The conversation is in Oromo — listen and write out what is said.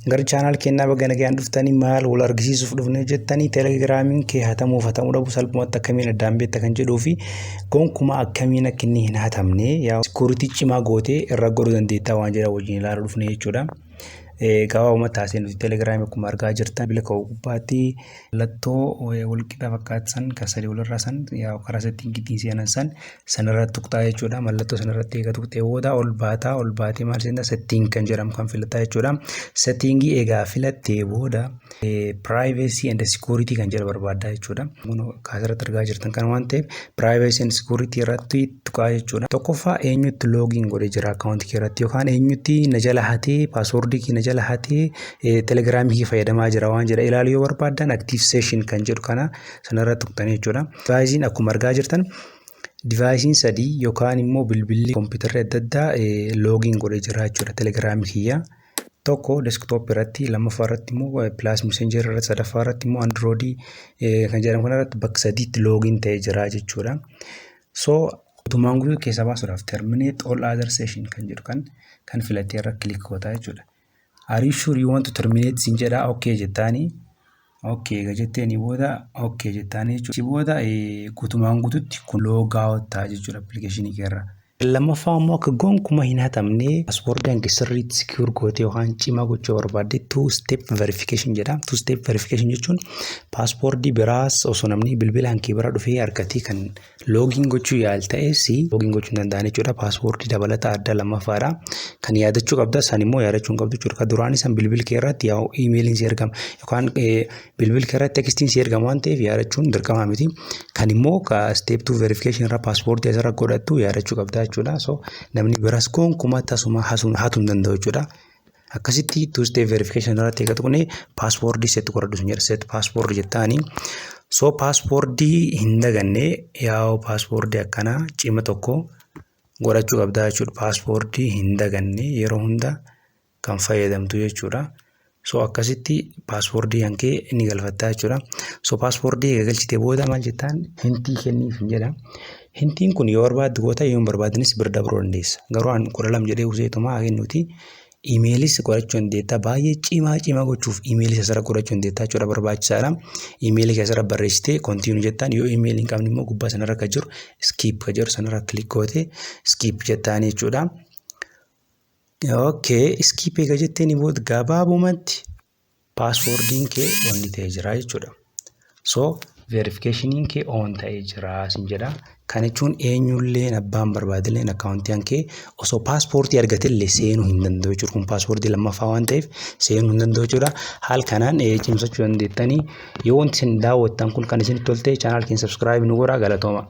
Gara channel keenyaa baga nagaan dhuftanii. Maal wal argisiisuuf dhufne jettanii, Telegiraamiin kee hatamuuf hatamuu dhabu salphumatti akkamiin addaan beekta kan jedhuu fi gonkumaa akkamiin akka inni hin hatamne yaa security cimaa gootee irra godhuu dandeettaa waan jedhan wajjin ilaaluu dhufne jechuudha. Gabaabumatti haasee nuti Telegiraamii akkuma argaa jirtan bilbila koo gubbaatti mallattoo walqixa fakkaatan kan sadii walirraa san yaa karaa settingiitiin seenan san sanarratti tuqxaa jechuudha. Mallattoo sanarratti eega tuqxee booda ol baataa, ol baatee maal seentaa, setting kan jedhamu kan filataa jechuudha. Settingii egaa filattee booda privacy and security kan jedhu barbaaddaa jechuudha. Kun asirratti argaa jirtan kan waan ta'eef privacy and security irratti tuqaa jechuudha. Tokkoffaa, eenyutti login godhee jira akkaawuntii kee irratti yookaan eenyutti na jala hatee, passwordii kee na jala hatee Telegiraamii kee fayyadamaa jira waan jedha ilaaluu yoo barbaaddan, active session kan jedhu kana sanarratti tuqxanii jechuudha. Deviceiin akkuma argaa jirtan deviceiin sadii yookaan immoo bilbilli kompiitarri adda addaa login godhee jira jechuudha Telegiraamii kiyya. Tokko desktop irratti, lammaffaa irratti immoo Plus Messenger irratti, sadaffaa irratti immoo Androidii kan jedhamu kana irratti bakka sadiitti login ta'ee jira jechuudha. So guutumaan guutuu keessa baasuudhaaf terminate all other session kan jedhu kan filattee irra click gootaa jechuudha. "Are you sure you want to terminate?" siin jedha. Okay jettaanii, okay egaa jetteeni booda okay jettaanii jechuudha. Achi booda guutumaan guututti kun log out ta'a jechuudha appilikeeshinii keerra. Lammaffaa immoo akka gonkumaa hin hatamne passwordii hangi sirriitti secure gootee yookaan cimaa gochuu barbaadde two step verification jedha. Two step verification jechuun passwordii biraas osoo namni bilbila hankee bira dhufee argatee kan login gochuu yaal ta'es login gochuu hin danda'an jechuudha. Passwordii dabalata adda lammaffaadha. Kan yaadachuu qabda san immoo yaadachuu hin qabdu jechuudha. Kan duraanii san bilbil kee irratti yaa emailiin si ergama yookaan bilbil kee irratti textiin si ergama waan ta'eef yaadachuun dirqama miti. Kan immoo step two verification irra passwordii asirra godhattu yaadachuu qabda jechuudha. So namni biras gonkumaa tasuma hatuu hin danda'u jechuudha. Akkasitti two step verification irratti eegatu kuni passwordii set godhadhu sun jedha, set password jettaani. So passwordii hin daganne yaa'u passwordii akkanaa cima tokko godhachuu qabdaa jechuudha. Passwordii hin daganne yeroo hunda kan fayyadamtu jechuudha. So akkasitti passwordii kan kee ni galfattaa jechuudha. So passwordii eega galchitee booda maal jettaan, hintii kenniif hin jedha. Hintiin kun yoo barbaadde goota, yoo hin barbaadnes bira dabruu dandeessa. Garuu an 12 jedhee useetuma haa kennuuti. Emailis godhachuu dandeetta. Baay'ee cimaa cimaa gochuuf emailis asirra godhachuu dandeetta jechuudha, barbaachisaadha. Emailii keessarra barreessitee continue jettaan. Yoo emailii hin qabne immoo gubbaa sanarra kan jiru skip kan jedhu sanarra click gootee skip jettaan jechuudha. Okay, skip eega jetteen booda gabaabumatti passwordiin kee wanni ta'ee jira jechuudha. So verificationiin kee on ta'ee jira sin jedha. Kana jechuun eenyulleen abbaan barbaadilleen akkaawuntii kee osoo passwordii argatellee seenuu hin danda'u jechuudha. Kun passwordii lammaffaa waan ta'eef seenuu hin danda'u jechuudha. Haala kanaan cimsachuu dandeettanii. Yoo wanti isin daawwattan kun kan isinitti tolte, channel keenya subscribe nu godhaa. Galatooma.